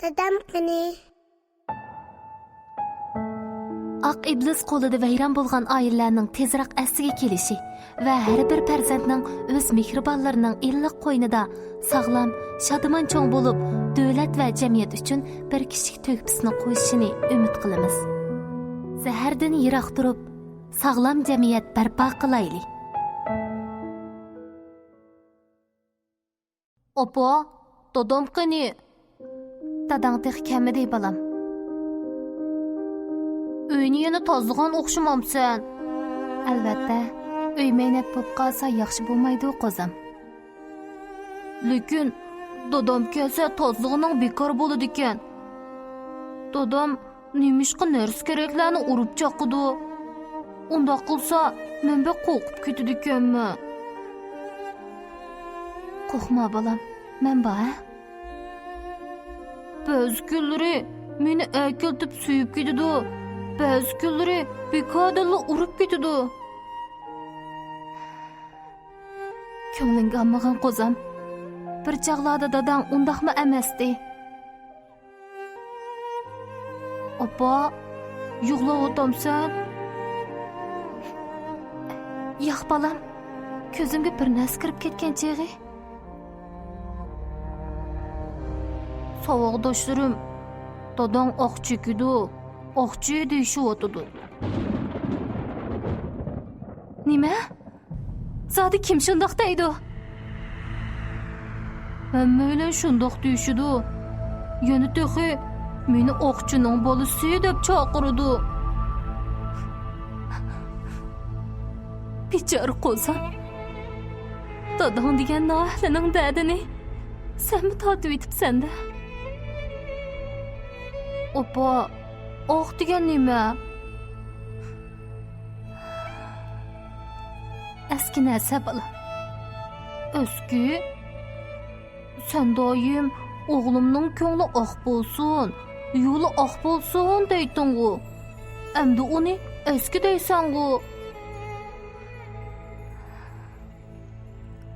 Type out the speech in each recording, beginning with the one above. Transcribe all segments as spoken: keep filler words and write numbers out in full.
دادام قېنى؟ ئاق ئىبلىس قولىدا ۋەيران بولغان ئائىلىلەرنىڭ تېزراق ئەسلىگە كېلىشى ۋە ھەر بىر پەرزەنتنىڭ ئۆز مېھرىبانلىرىنىڭ ئىللىق قوينىدا ساغلام، شادىمان چوڭ بولۇپ، دۆلەت ۋە جەمئىيەت ئۈچۈن بىر كىچىك تۆھپىسىنى قوشۇشىنى ئۈمىد قىلىمىز. زەھەردىن يىراق تۇرۇپ، ساغلام جەمئىيەت بەرپا قىلايلى. ئاپا، دادام قېنى؟ داداڭ تېخى كەلمىدى، بالام. ئۆينى يەنە تازىلىغان ئوخشىمامسەن؟ ئەلۋەتتە، ئۆي مەينەت بولۇپ قالسا ياخشى بولمايدۇ، قوزام. لېكىن دادام كەلسە تازىلىغىنىڭ بىكار بولىدىكەن. دادام نېمىشقا نەرسە-كېرەكلەرنى ئۇرۇپ چاقىدۇ؟ ئۇنداق قىلسا، مەن بەك قورقۇپ كېتىدىكەنمەن. قورقما، بالام، مەن بار، ھە؟ بەزى كۈنلىرى مېنى ئەكېلىپ سۆيۈپ كېتىدۇ، بەزى كۈنلىرى بىكاردىنلا ئۇرۇپ كېتىدۇ. كۆڭلۈڭگە ئالمىغىن، قوزام. بىر چاغلاردا داداڭ ئۇنداقمۇ ئەمەستى. ئاپا، يىغلاۋاتامسەن؟ ياق، بالام. كۆزۈمگە بىر نەرسە كىرىپ كەتكەن چېغى. ساۋاقداشلىرىم، داداڭ ئاق چېكىدۇ، ئاق چېكىدۇ دېيىشىۋاتىدۇ. نېمە؟ زادى كىم شۇنداق دەيدۇ؟ ھەممەيلەن شۇنداق دېيىشىدۇ. يەنە تېخى مېنى ئاقچىنىڭ بالىسى دەپ چاقىرىدۇ. بىچارە قوزام. داداڭ دېگەن ناھەلىنىڭ دەردىنى سەنمۇ تارتىۋېتىپسەن-دە. ئاپا، ئاق دېگەن نېمە؟ ئەسكى نەرسە، بالام. ئەسكى؟ سەن دائىم «ئوغلۇمنىڭ كۆڭلى ئاق بولسۇن، يولى ئاق بولسۇن» دەيتتىڭغۇ. ئەمدى ئۇنى ئەسكى دەيسەنغۇ.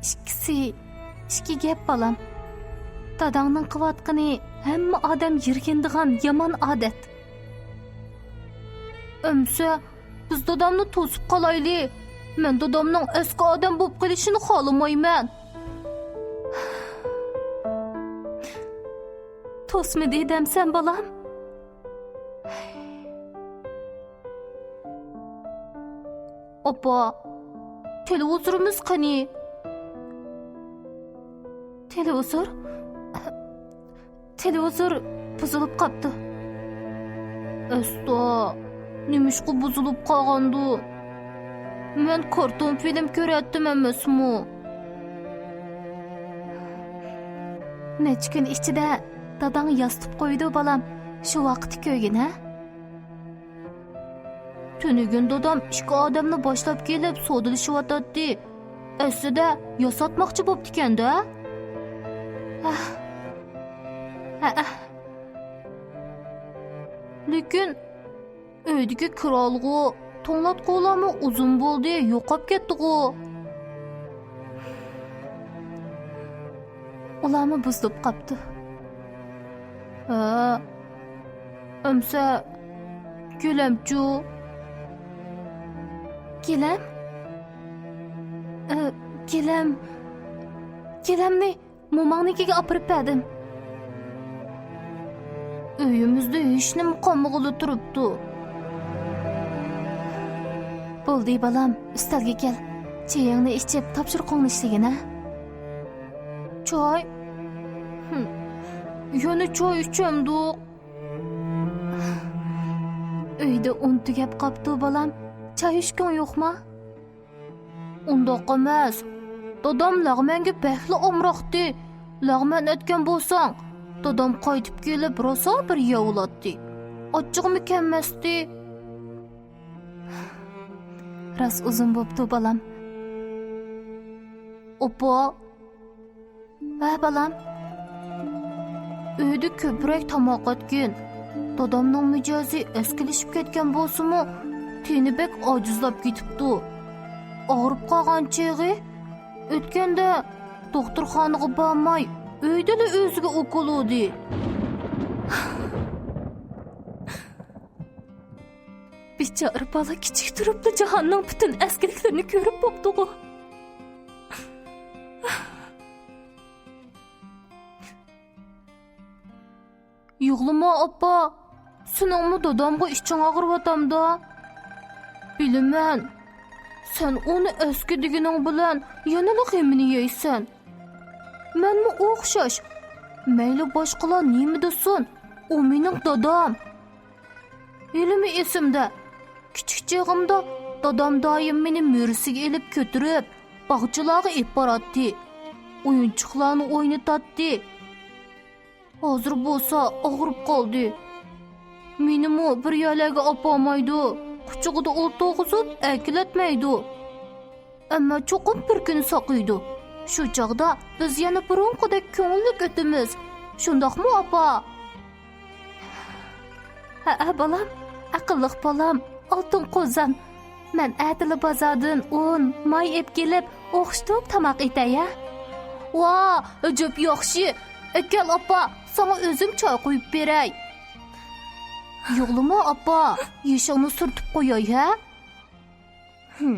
ئىككىسى ئىككى گەپ، بالام. داداڭنىڭ قىلىۋاتقىنى ھەممە ئادەم يىرگىنىدىغان يامان ئادەت. ئەمسە بىز دادامنى توسۇپ قالايلى. مەن دادامنىڭ ئەسكى ئادەم بولۇپ قېلىشىنى خالىمايمەن. توسمىدى دەمسەن، بالام؟ ئاپا، تېلېۋىزورىمىز قېنى؟ تېلېۋىزور؟ تېلېۋىزور بۇزۇلۇپ قاپتۇ. ئەستا، نېمىشقا بۇزۇلۇپ قالغاندۇ؟ مەن كارتون فىلىم كۆرەتتىم ئەمەسمۇ؟ نەچچە كۈن ئىچىدە داداڭ ياسىتىپ قويىدۇ، بالام. شۇ ۋاقىتتا كۆرگىن، ھە؟ تۈنۈگۈن دادام ئىككى ئادەمنى باشلاپ كېلىپ سودىلىشىۋاتاتتى. ئەسلىدە ياساتماقچى بوپتىكەن-دە. ھە. ھەئە. لېكىن ئۆيدىكى كىرئالغۇ، توڭلاتقۇلارمۇ ئۇزۇن بولدى، يوقاپ كەتتىغۇ. ئۇلارمۇ بۇزۇلۇپ قاپتۇ. ھە، ئەمسە گىلەمچۇ؟ گىلەم؟ ئە، گىلەم، گىلەمنى موماڭنىڭكىگە ئاپىرىپ بەردىم. ئۆيىمىزدە ھېچنېمە قالمىغىلى تۇرۇپتۇ. بولدى، بالام، ئۈستەلگە كەل. چېيىڭنى ئىچىپ، تاپشۇرۇقۇڭنى ئىشلىگىن، ھە؟ چاي؟ ھىم. يەنە چاي ئىچەمدۇق؟ ئۆيدە ئۇن تۈگەپ قاپتۇ، بالام. چاي ئىچكۈڭ يوقما؟ ئۇنداق ئەمەس. دادام لەغمەنگە بەكلا ئامراقتى. لەغمەن ئەتكەن بولساڭ، دادام قايتىپ كېلىپ راسا بىر يەۋلاتتى. ئاچچىقىمۇ كەممەستى. راست ئۇزۇن بوپتۇ، بالام. ئاپا. ھە، بالام. ئۆيدە كۆپرەك تاماق ئەتكىن. دادامنىڭ مىجەزى ئەسكىلىشىپ كەتكەن بولسىمۇ، تېنى بەك ئاجىزلاپ كېتىپتۇ. ئاغرىپ قالغان چېغى ئۆتكەندە دوختۇرخانىغا بارماي، ئۆيدىلا ئۆزىگە ئوكۇل ئۇردى. بىچارە بالا كىچىك تۇرۇپلا جاھاننىڭ پۈتۈن ئەسكىلىكلىرىنى كۆرۈپ بوپتىغۇ. يىغلىما، ئاپا. سېنىڭمۇ دادامغا ئىچىڭ ئاغرىۋاتامدا؟ بىلىمەن. سەن ئۇنى ئەسكى دېگىنىڭ بىلەن يەنىلا غېمىنى يەيسەن. مەنمۇ ئوخشاش. مەيلى باشقىلار نېمە دېسۇن، ئۇ مېنىڭ دادام. ھېلىمۇ ئېسىمدە، كىچىك چېغىمدا دادام دائىم مېنى مۈرىسىگە ئېلىپ كۆتۈرۈپ، باغچىلارغا ئېلىپ باراتتى. ئويۇنچۇقلارنى ئوينىتاتتى. ھازىر بولسا ئاغرىپ قالدى. مېنىمۇ بىر يەرلەرگە ئاپارمايدۇ، قۇچىقىدا ئولتۇرغۇزۇپ ئەكېلەتمەيدۇ. ئەمما چوقۇم بىر كۈن ساقىيدۇ. شۇ چاغدا بىز يەنە بۇرۇنقىدەك كۆڭۈللۈك ئۆتىمىز. شۇنداقمۇ، ئاپا؟ ھەئە، بالام، ئەقىللىق بالام، ئالتۇن قوزام. مەن ئەتىلا بازاردىن ئۇن، ماي ئېلىپ كېلىپ، ئوخشىتىپ تاماق ئېتەي، ھە؟ ۋا، ئەجەب ياخشى. ئەكەل، ئاپا، ساڭا ئۆزۈم چاي قۇيۇپ بېرەي. يىغلىما، ئاپا، يېشىڭنى سۈرتۈپ قوياي، ھە؟ ھىم.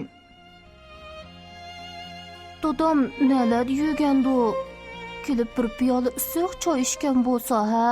دادام نەلەردە يۈرگەندۇ؟ كېلىپ بىر پىيالە ئىسسىق چاي ئىچكەن بولسا، ھە؟